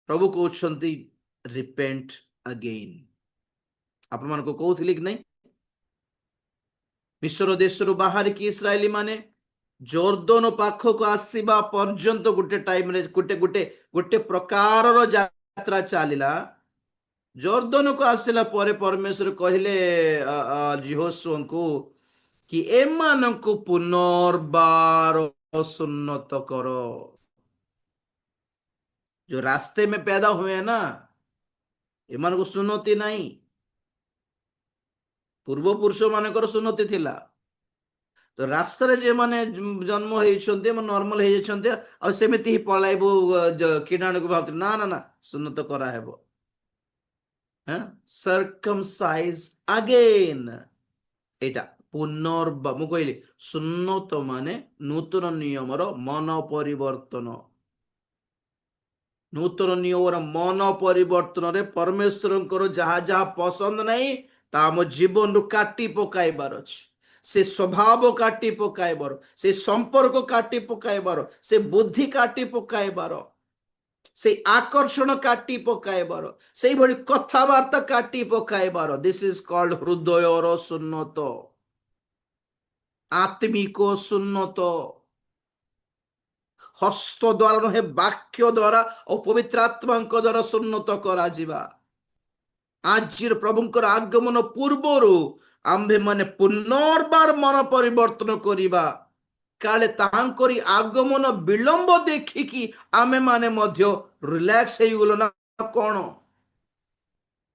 ପ୍ରଭୁ କହୁଛନ୍ତି, ରିପେଣ୍ଟ ଅଗେନ୍। ଆପଣମାନଙ୍କୁ କହୁଥିଲି କି ନାଇଁ, ମିଶର ଦେଶରୁ ବାହାରିକି ଇସ୍ରାଏଲୀ ମାନେ ଜୋର୍ଦନ ପାଖକୁ ଆସିବା ପର୍ଯ୍ୟନ୍ତ ଗୋଟେ ଟାଇମରେ ଗୋଟେ ଗୋଟେ ଗୋଟେ ପ୍ରକାରର ଯାତ୍ରା ଚାଲିଲା। ଜୋର୍ଦନକୁ ଆସିଲା ପରେ ପରମେଶ୍ୱର କହିଲେ ଯିହୋଶୂୟଙ୍କୁ କି ଏମାନଙ୍କୁ ପୁନର୍ବାର ସୁନ୍ନତ କର। जो रास्ते में पैदा हुए हैं ना, ଏମାନଙ୍କୁ ସୁନ୍ନତି ନାହିଁ। ପୂର୍ବପୁରୁଷ ମାନଙ୍କର ସୁନ୍ନତି ଥିଲା। ତ ରାସ୍ତାରେ ଯେଉଁମାନେ ଜନ୍ମ ହେଇଛନ୍ତି, ନର୍ମାଲ ହେଇଯାଇଛନ୍ତି, ଆଉ ସେମିତି ହିଁ ପଳାଇବୁ କିଣାଣକୁ ଭାବୁଥିଲେ। ନା ନା ନା, ସୁନ୍ନତ କରାହେବ, ସରକମସାଇଜ ଆଗେନ୍। ଏଇଟା ପୁନର୍ବାର ମୁଁ କହିଲି, ସୁନ୍ନତ ମାନେ ନୂତନ ନିୟମର ମନ ପରିବର୍ତ୍ତନ। ନୂତନ ନିୟମର ମନ ପରିବର୍ତ୍ତନରେ ପରମେଶ୍ୱରଙ୍କର ଯାହା ଯାହା ପସନ୍ଦ ନାହିଁ, ତା ଆମ ଜୀବନରୁ କାଟି ପକାଇବାର ଅଛି। ସେ ସ୍ୱଭାବ କାଟି ପକାଇବାର, ସେ ସମ୍ପର୍କ କାଟି ପକାଇବାର, ସେ ବୁଦ୍ଧି କାଟି ପକାଇବାର, ସେ ଆକର୍ଷଣ କାଟି ପକାଇବାର, ସେଇଭଳି କଥାବାର୍ତ୍ତା କାଟି ପକାଇବାର। This is called ହୃଦୟର ସୁନ୍ନତ, ଆତ୍ମିକ ସୁନ୍ନତ। ହସ୍ତ ଦ୍ୱାରା ନୁହେଁ, ବାକ୍ୟ ଦ୍ୱାରା ଓ ପବିତ୍ର ଆତ୍ମାଙ୍କ ଦ୍ୱାରା ସୁନ୍ନତ କରାଯିବା। ଆଜିର ପ୍ରଭୁଙ୍କର ଆଗମନ ପୂର୍ବରୁ ଆମ୍ଭେମାନେ ପୁନର୍ବାର ମନ ପରିବର୍ତ୍ତନ କରିବା, କାଳେ ତାହାଙ୍କରି ଆଗମନ ବିଳମ୍ବ ଦେଖିକି ଆମେମାନେ ମଧ୍ୟ ରିଲାକ୍ସ ହେଇଗଲୁ ନା କଣ?